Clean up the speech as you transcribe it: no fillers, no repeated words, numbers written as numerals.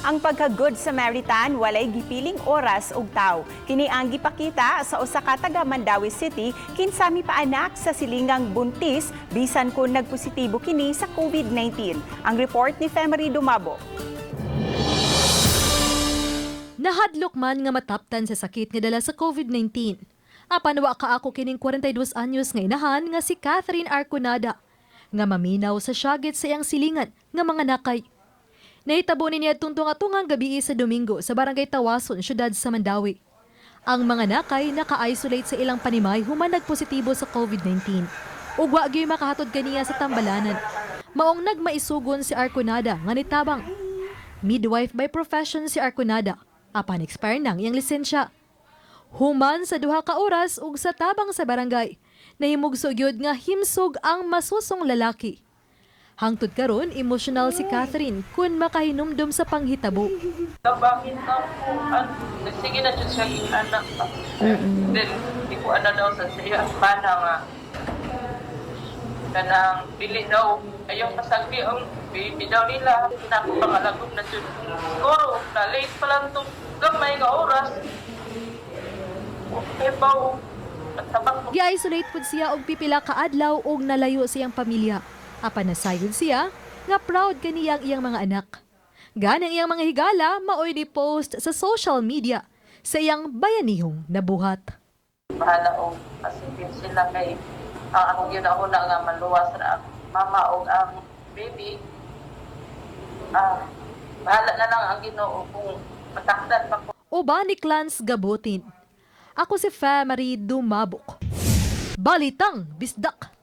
Ang pagka-Good Samaritan, walay gipiling oras ug taw. Kini ang gipakita sa usa ka taga Mandaue City kinsa mipaanak sa silingang buntis bisan kun nagpositibo kini sa COVID-19. Ang report ni Femery Dumabo. Nahadlok man nga mataptan sa sakit nga dala sa COVID-19. Apan wa kaako kining 42 anyos nga inahan nga si Catherine Arconada nga maminaw sa syagit sa iyang silingan nga mga nakay. Nahitabo ni niya tungtong gabi sa Domingo sa Barangay Tawason, syudad sa Mandaue. Ang mga nakay naka-isolate sa ilang panimay human nagpositibo sa COVID-19. Ug wa gyud makahatod kaniya sa tambalanan. Maong nagmaisugon si Arconada nga nitabang. Midwife by profession si Arconada apan expire nang iyang lisensya. Human sa 2 ka oras ug sa tabang sa barangay, nahimugso gyud nga himsog ang masusong lalaki. Hangtod karon, emosyonal si Catherine kun makahinumdum sa panghitabo. Tabangin na po. Sige na siya siya anak. Then, di ko ano daw sa siya. Pana nga. Kanang dili daw. Ayaw pasagdi ang baby daw nila. Na ako pangalagom na siya. Siguro, na late pa lang itong gamay nga oras. Okay ba? At tabang ko. Gi-isolate pud siya og pipila ka adlaw ug nalayo sa iyang pamilya. Apan nasayod siya nga proud kaniya ang iyang mga anak. Ganang iyang mga higala maoy ni post sa social media sa iyang bayanihong nabuhat. Bahala og asipin sila kay ang ako yun ako na nga maluwas ra ang mama og ang baby. Bahala na lang ang Ginoo kung matakdan pa ko. Uban ni Clans Gabutin. Ako si Marie Dumabok. Balitang Bisdak.